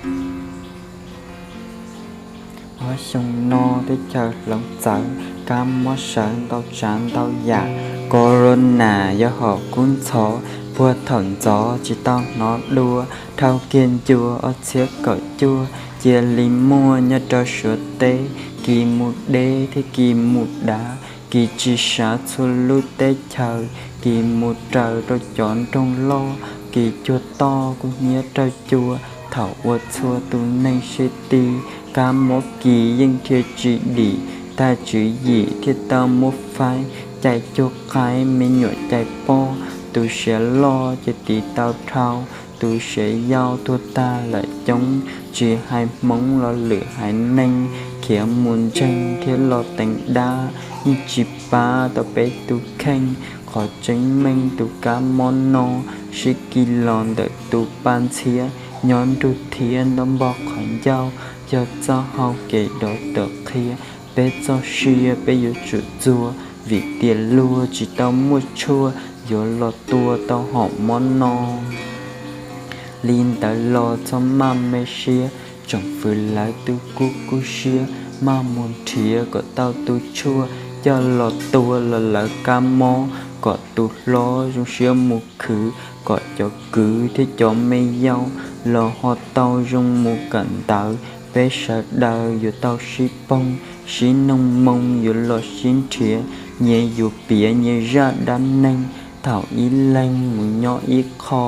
Ob xyoo no teb chaws hloov txawv, kab mob sawv ntau tsav ntau yam, Corona yog hom kub ntxhov, puag thaum ntxov tsis tau hnov dua, dhau kiag ncua ob txhiab kaum cuaj, cia li muaj nyob rau Suav teb, kis mus deb thiab kis mus dav, kis tsis sav txhua lub teb chaws, kis mus raws rau cov nroog loj, kis cuag toj kub hnyiab raug cua, thaum ua txhua tus neeg sib ti, kab mob kis yeej dhia tsis dim, tag tswv yim thiaj tau muab faib, cais cuag qaib me nyuam cais pob, tus siav loj ces tiv tau dhau, tus siav yau tuag tag lawm coob, tsis hais Hmoob los lwm haiv neeg, khiav mus ntseeg thiab los teev dab, yeej tsis pab tau peb tus kheej, qhov tseeb meej tus kab mob no, sib kis los ntawm tus paj ntxhiab, nyob nrug thiab nto npog qhov ncauj, yog txoj hau kev dov tawm qhia, peb txoj sia peb yuav tsum txuag, vim tias luag tsis tau muaj tshuaj, yuav los tua tau hom mob no. Li ntawd los txhob maj me siab, tsoom fwv lawv twb kub kub siab, maj mus nrhiav kom tau tus tshuaj, coj los tua los lawv kab mob, kom tus hlob zoo siab mus khwv, kom cov kwv thiab cov me yau los ho tau zoo mus kawm ntawv, peb sawv daws yuav tau sib poog, sib noog moo yuav los sib nrhiav, nyias yus piav nyias zaj dab neeg, thaum ib leeg mus nyob ib qho,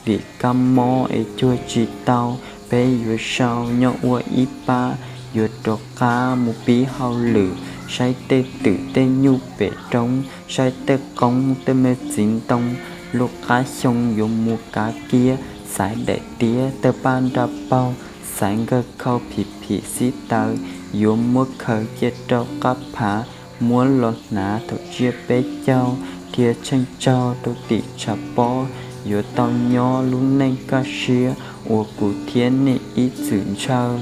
vim kab mob es cuag tsis tau, peb yuav sau nyob ua ib pab, yuav rov qab mus pib hauj lwm, saib tej twm tej nyuj pem roob, saib tej qoob tej me txiv ntoo, lub qab xyoo yuav mus kav kiab, xaiv daim tiab tej paj nra paug, xaiv nkawg khau phim phim xib taws, yuav muab khaws cia rau qab phav, muab los hnav thaum tsiab peb caug, dhia tsheej tsaug rau tim tshav pob, yuav tau nyob lub neej kaj siab uas kuv thiab nej ib txwm ntshaw.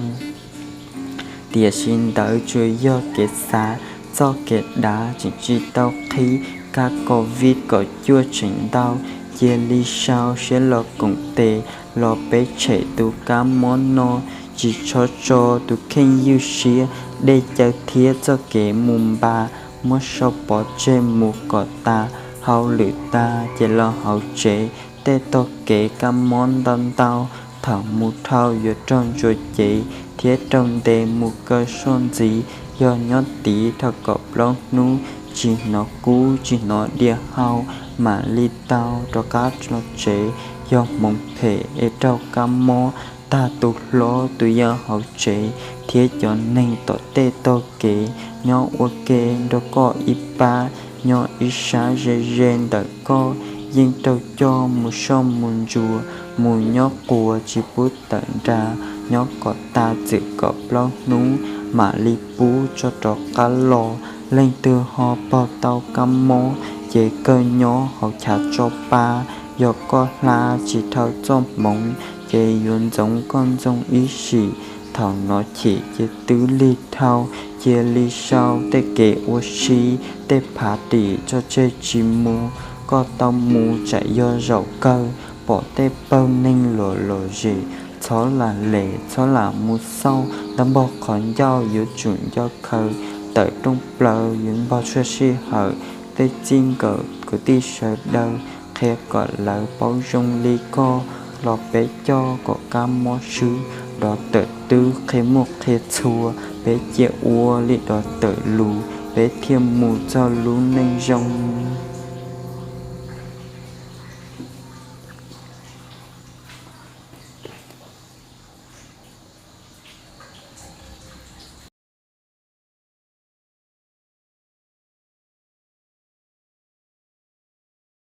Tiam sis ntawd tsuas yog kev xav, txoj kev dav tseem tsis tau qhib, kab Covid kaum cuaj tseem ntau, cia li sau siab los koom tes, los peb tshem tus kab mob no, tsis txhob tso tus kheej ywj siab, dej cawv thiab txoj kev mus npas, muab sau pov tseg mus kom tas, hauj lwm tag ces los hauv tsev, tej tog kev kab mob ntau ntau, thaum mus dhau yuav raug ntsuas cev, thiab raug ntes mus kaw soj ntxiv, yog nyob tid dhau kaum plaub hnub, tsis hnov kub tsis hnov diav hau, mam li tau rov qab los tsev, yog hmoov phem es raug kab mob, tag tus hlob tus yau hauv tsev, thiab cov neeg tom tej tog kev, nyob ua ke nrog koj ib pab, nyob ib sab ze ze ntawm koj, yeej raug coj mus soj mus ntsuas, mus nyob quas tsis pub tawm nra, nyob kom tas txwm kaum plaub hnub, mam li pub tso rov qab los. Leej twg ho pog tau kab mob, ces kawg nyob hauv chav tso pa, yog koj hla tsis dhau txoj hmoov, ces yuav ntxoov koj ntxoog ib sim, thaum no chim ces twb lig dhau, cia li sau tej kev ua si, tej phav dim tso tseg tsis mus, koj tau mus tsam yog zaum kawg, pom tej pawg neeg luam lom zem, txhob lam lem txhob lam mus xauj, nta npog qhov ncauj yuav tsum nco khaws, tawm rooj plaws yuav npog tshuaj sij hawm, tej txij nkawm kwv tij sawv daws, qhia kom lawv paub zoo li koj, los peb coj kom kab mob swb, dov tawm twb qhia muaj qhia txhua, peb cia ua li dov tawm lus, peb thiaj mus txog lub neej zoo.